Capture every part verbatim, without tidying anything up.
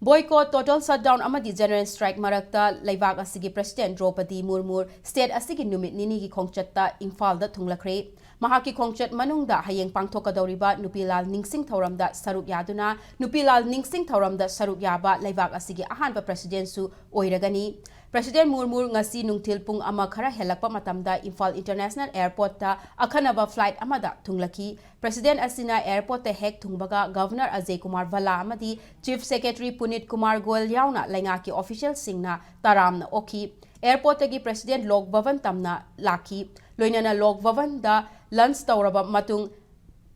Boycott, total shutdown ꯑꯃꯗꯤ general strike ꯃꯔꯛꯇ ꯂꯩꯕꯥꯛ ꯑꯁꯤꯒꯤ President ꯗ꯭ꯔꯧꯄꯗꯤ ꯃꯨꯔꯃꯨ state ꯑꯁꯤꯒꯤ ꯅꯨꯃꯤꯠ ꯅꯤꯅꯤꯒꯤ ꯈꯣꯡꯆꯠꯇ ꯏꯝꯐꯥꯜꯗ ꯊꯨꯡꯂꯈ꯭ꯔꯦ꯫ ꯃꯍꯥꯛꯀꯤ ꯈꯣꯡꯆꯠ ꯃꯅꯨꯡꯗ ꯍꯌꯦꯡ ꯄꯥꯡꯊꯣꯛꯀꯗꯧꯔꯤꯕ ꯅꯨꯄꯤ ꯂꯥꯜ ꯅꯤꯡꯁꯤꯡ ꯊꯧꯔꯝꯗ ꯁꯔꯨꯛ ꯌꯥꯗꯨꯅ ꯅꯨꯄꯤ ꯂꯥꯜ ꯅꯤꯡꯁꯤꯡ ꯊꯧꯔꯝꯗ ꯁꯔꯨꯛ ꯌꯥꯕ ꯂꯩꯕꯥꯛ ꯑꯁꯤꯒꯤ ꯑꯍꯥꯟꯕ Presidentꯁꯨ ꯑꯣꯏꯔꯒꯅꯤ꯫ President ꯃꯨꯔꯃꯨ ꯉꯁꯤ ꯅꯨꯡꯊꯤꯜ ꯄꯨꯡ ꯑꯃ ꯈꯔ ꯍꯦꯜꯂꯛꯄ ꯃꯇꯝꯗ ꯏꯝꯐꯥꯜ International Airportꯇ ꯑꯈꯟꯅꯕ flight ꯑꯃꯗ ꯊꯨꯡꯂꯈꯤ꯫ President ꯑꯁꯤꯅ airportꯇ ꯍꯦꯛ ꯊꯨꯡꯕꯒ Governor ꯑꯖꯌ ꯀꯨꯃꯥꯔ ꯚꯜꯂꯥ ꯑꯃꯗꯤ Chief Secretary ꯄꯨꯅꯤꯠ ꯀꯨꯃꯥꯔ ꯒꯣꯌꯜ ꯌꯥꯎꯅ ꯂꯩꯉꯥꯛꯀꯤ officialꯁꯤꯡꯅ ꯇꯔꯥꯝꯅ ꯑꯣꯛꯈꯤ꯫ Airportꯇꯒꯤ President ꯂꯣꯛ ꯚꯕꯟ ꯇꯝꯅ ꯂꯥꯛꯈꯤ꯫ ꯂꯣꯏꯅꯅ ꯂꯣꯛ ꯚꯕꯟꯗ lunch ꯇꯧꯔꯕ ꯃꯇꯨꯡ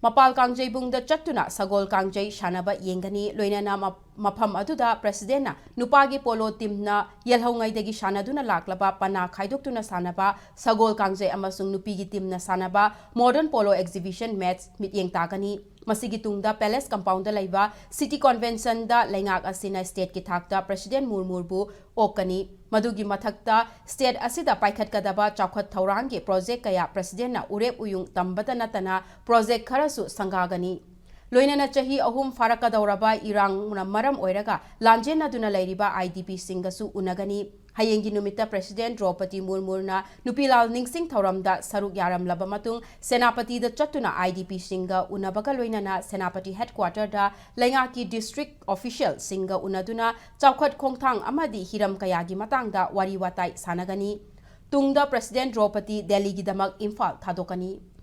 ꯃꯄꯥꯜ ꯀꯥꯡꯖꯩꯕꯨꯡꯗ ꯆꯠꯇꯨꯅ ꯁꯒꯣꯜ ꯀꯥꯡꯖꯩ ꯁꯥꯟꯅꯕ ꯌꯦꯡꯒꯅꯤ꯫ ꯂꯣꯏꯅꯅ ꯃ-, ꯃꯐꯝ ꯑꯗꯨꯗ Presidentꯅ ꯅꯨꯄꯥꯒꯤ polo teamꯅ ꯌꯦꯜꯍꯧꯉꯩꯗꯒꯤ ꯁꯥꯟꯅꯗꯨꯅ ꯂꯥꯛꯂꯕ ꯄꯅꯥ ꯈꯥꯏꯗꯣꯛꯇꯨꯅ ꯁꯥꯟꯅꯕ ꯁꯒꯣꯜ ꯀꯥꯡꯖꯩ ꯑꯃꯁꯨꯡ ꯅꯨꯄꯤꯒꯤ teamꯅ ꯁꯥꯟꯅꯕ modern polo exhibition match ꯃꯤꯠꯌꯦꯡ ꯇꯥꯒꯅꯤ꯫ ꯃꯁꯤꯒꯤ ꯇꯨꯡꯗ Palace compoundꯗ ꯂꯩꯕ City Conventionꯗ ꯂꯩꯉꯥꯛ ꯑꯁꯤꯅ stateꯀꯤ ꯊꯥꯛꯇ President ꯃꯨꯔꯃꯨꯕꯨ ꯑꯣꯛꯀꯅꯤ꯫ ꯃꯗꯨꯒꯤ ꯃꯊꯛꯇ state ꯑꯁꯤꯗ ꯄꯥꯏꯈꯠꯀꯗꯕ ꯆꯥꯎꯈꯠ ꯊꯧꯔꯥꯡꯒꯤ project ꯀꯌꯥ Presidentꯅ ꯎꯔꯦꯞ ꯎꯌꯨꯡ ꯇꯝꯕꯗ ꯅꯠꯇꯅ project ꯈꯔꯁꯨ ꯁꯪꯒꯥꯒꯅꯤ꯫ ꯂꯣꯏꯅꯅ ꯆꯍꯤ ꯑꯍꯨꯝ ꯐꯥꯔꯛꯀꯗꯧꯔꯕ ꯏꯔꯥꯡꯅ ꯃꯔꯝ ꯑꯣꯏꯔꯒ ꯂꯥꯟꯖꯦꯟꯅꯗꯨꯅ ꯂꯩꯔꯤꯕ IDPꯁꯤꯡꯒꯁꯨ ꯎꯅꯒꯅꯤ꯫ ꯍꯌꯦꯡꯒꯤ ꯅꯨꯃꯤꯠꯇ President ꯗ꯭ꯔꯧꯄꯗꯤ ꯃꯨꯔꯃꯨꯅ ꯅꯨꯄꯤ ꯂꯥꯜ ꯅꯤꯡꯁꯤꯡ ꯊꯧꯔꯝꯗ ꯁꯔꯨꯛ ꯌꯥꯔꯝꯂꯕ ꯃꯇꯨꯡ ꯁꯦꯅꯥꯄꯇꯤꯗ ꯆꯠꯇꯨꯅ IDPꯁꯤꯡꯒ ꯎꯅꯕꯒ ꯂꯣꯏꯅꯅ ꯁꯦꯅꯥꯄꯇꯤ headquarterꯗ ꯂꯩꯉꯥꯛꯀꯤ district officialꯁꯤꯡꯒ ꯎꯅꯗꯨꯅ ꯆꯥꯎꯈꯠ ꯈꯣꯡꯊꯥꯡ ꯑꯃꯗꯤ ꯍꯤꯔꯝ ꯀꯌꯥꯒꯤ ꯃꯇꯥꯡꯗ ꯋꯥꯔꯤ ꯋꯥꯇꯥꯏ ꯁꯥꯟꯅꯒꯅꯤ꯫ ꯇꯨꯡꯗ President ꯗ꯭ꯔꯧꯄꯗꯤ ꯗꯦꯜꯂꯤꯒꯤꯗꯃꯛ ꯏꯝꯐꯥꯜ ꯊꯥꯗꯣꯛꯀꯅꯤ꯫